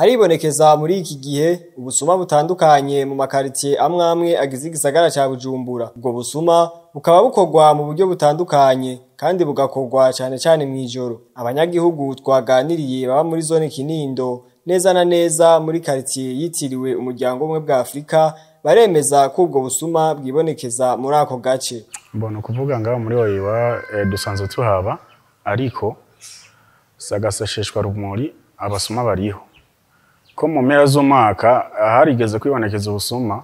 Haribonekeza muri iki gihe ubusuma butandukanye mu makaritiye amwe amwe agize igisagara ca Bujumbura. Ubwo busuma bukaba bukorwa mu buryo butandukanye kandi bugakorwa cane cane mw'ijoro. Abanyagihugu twaganiriye baba muri zone Kinindo neza na neza muri karitiye yitiriwe Umuryango Ubumwe bwa Afrika baremeza ko ubwo busuma bwibonekeza muri ako gace. Mbona kuvuga ngaho muri Oyiwa dusanzwe tuhaba, ariko sagasasheshwa rumuri, abasuma bariho. Ko mu mpera z'umwaka harigeze kwibonekeza ubusuma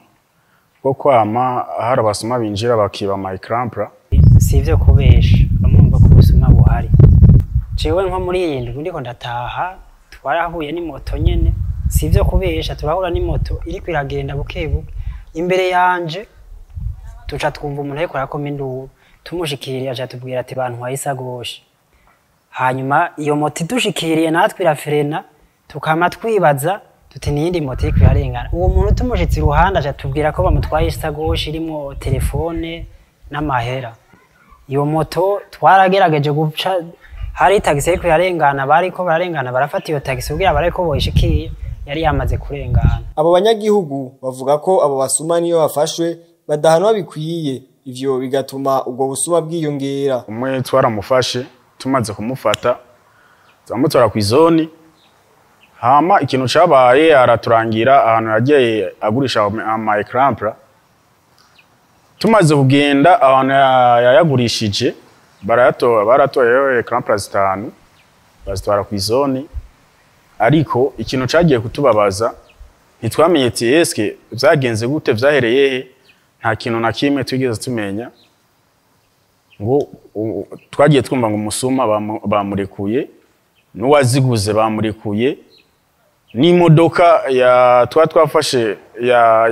bwo kwama hari abasuma binjira bakiba ama écran plat. Si ivyo kubesha, bamwumva ko ubusuma buhari. Jewe nko muri iyi ndwi ndiko ndataha, twarahuye n'imoto nyene. Si ivyo kubesha, turahura n'imoto iriko iragenda buke buke imbere yanje, tuca twumva umuntu ariko arakoma induru. Tumushikiriye, aca tubwira ati: "Bantwaye isagoshi." Hanyuma iyo moto idushikiriye, natwe irafrena, tukama twibaza tuti niyindi moto iriko irarengana. Uwo muntu tumushitse iruhande, aca tubwira ko bamutwaye isagoshi irimwo telefone n'amahera. Iyo moto twaragerageje guca, hari tagisi iriko irarengana, bariko bararengana barafata iyo tagisi kugira barebe ko boyishikiye, yari yamaze kurengana. Abo banyagihugu bavuga ko abo basuma niyo bafashwe badahanwa bikwiye, ivyo bigatuma ubwo busuma bwiyongera. Umwe twaramufashe, tumaze kumufata turamutora kw'izoni. Hama ikintu cabaye, araturangira ahantu yagiye agurisha ama écran plat. Tumaze kugenda ahantu yayagurishije, barayatora, baratoyeyo écran plat zitanu, bazitwara kw'izoni. Ariko ikintu cagiye kutubabaza, ntitwamenye ati eske vyagenze gute, vyahereye he? Nta kintu na kimwe twigeze tumenya. Ngo twagiye twumva ngo umusuma bamurekuye, n'uwaziguze bamurekuye, n'imodoka ya twa twafashe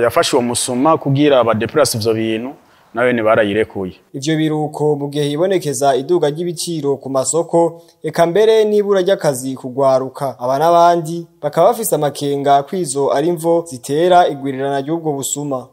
yafashe uwo musuma kugira badeplace ivyo bintu, nawe ni barayirekuye. Ivyo biruko mu gihe hibonekeza iduga ry'ibiciro ku masoko, eka mbere n'ibura ry'akazi kugwaruka. Aba n'abandi bakaba bafise amakenga kwizo ari imvo zitera igwirirana ry'ubwo busuma.